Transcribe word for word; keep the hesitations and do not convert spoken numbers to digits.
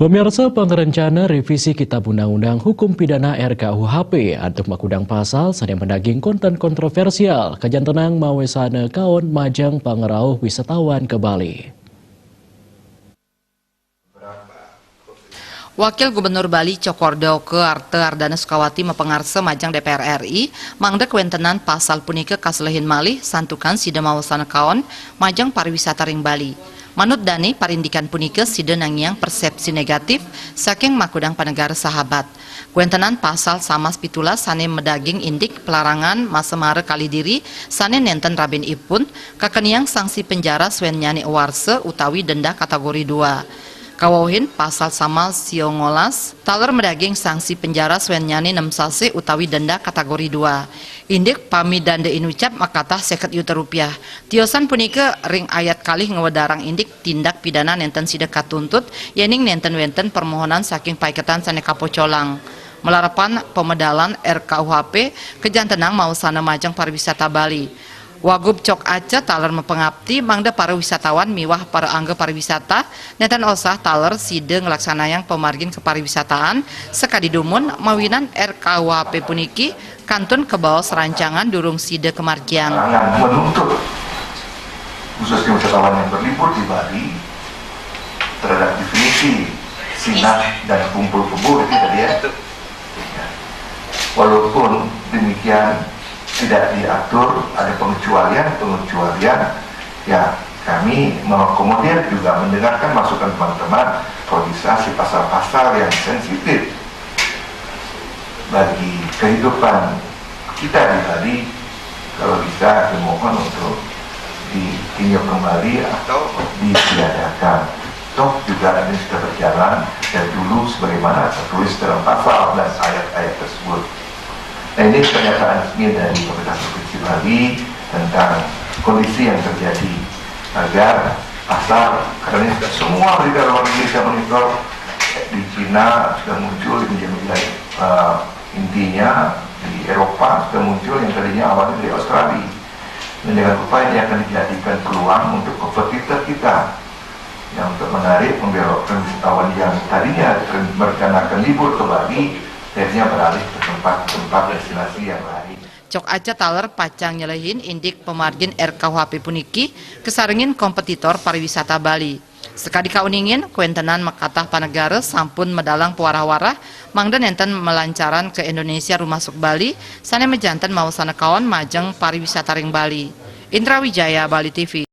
Pemirsa, pangerencana revisi Kitab Undang-Undang Hukum Pidana R K U H P antuk makudang pasal sane madaging konten kontroversial, kajantenang mawesana kaon majeng pangrauh wisatawan ka Bali. Wakil Gubernur Bali Cokor Doke Arte Ardana Sukawati mapangarsa majeng D P R R I mangda kawentenan pasal punika kaselehin malih santukan sida mawesana kaon majeng pariwisata ring Bali. Manut dane, parindikan punika sida nangiang persepsi negatif saking makudang panegara sahabat. Kawentenan pasal samas pitulas sane madaging indik pelarangan masemara kalih diri sane nenten rabin ipun, kakeniang sanksi penjara swennyane warsa utawi denda kategori dua. Kawewehin pasal samas siongolas taler madaging sanksi penjara swennyane nem sasih utawi denda kategori dua. Indik pamidanda inucap makatah seket yuta rupiah. Tiosan punika ring ayat kalih ngwedarang indik tindak pidana nenten sida katuntut, yening nenten wenten permohonan saking paiketan sane kapocolang. Malarapan pamedalan R K U H P kajantenang mawesana majeng pariwisata Bali. Wagub Cok Aca taler mapangapti mangda para wisatawan miwah para angga pariwisata nenten osah taler sida nglaksanayang pamargin kapariwisataan sakadi dumun mawinan R K U H P puniki kantun kabaos rancangan durung sida kamargiang. Larangan menuntut, khususnya wisatawan yang berlibur di Bali, terhadap definisi sinah dan kumpul kebo itu tadi ya. Ya. Walaupun demikian tidak diatur, ada pengecualian-pengecualian yang kami mengakomodir juga mendengarkan masukan teman-teman kalau bisa si pasal-pasal yang sensitif bagi kehidupan kita di Bali, kalau bisa dimohon untuk ditinjau kembali atau ditiadakan. Toh juga ini sudah berjalan dari dulu sebagaimana tertulis dalam pasal dan ayat-ayat tersebut. Nah, ini pernyataan resmi dari pemerintah Provinsi Bali tentang kondisi yang terjadi agar pasal, karena ini sudah semua berita luar negeri sudah monitor, di Cina sudah muncul di media-media, eh, intinya di Eropa sudah muncul yang tadinya awalnya dari Australia. Dan jangan lupa ini akan dijadikan peluang untuk kompetitor kita yang untuk menarik, membelokkan wisatawan yang tadinya merencanakan libur ke Bali, akhirnya beralih ke tempat-tempat destinasi yang lain. Cok Aca taler pacang nyelehin indik pamargin R K U H P puniki kasarengin kompetitor pariwisata Bali. Sakadi kauningin, kawentenan makatah panegara sampun medalang pawarah-warah mangda nenten malancaran ka Indonesia rumasuk Bali sane majanten mawesana kaon majeng pariwisata ring Bali. Indra Wijaya, Bali T V.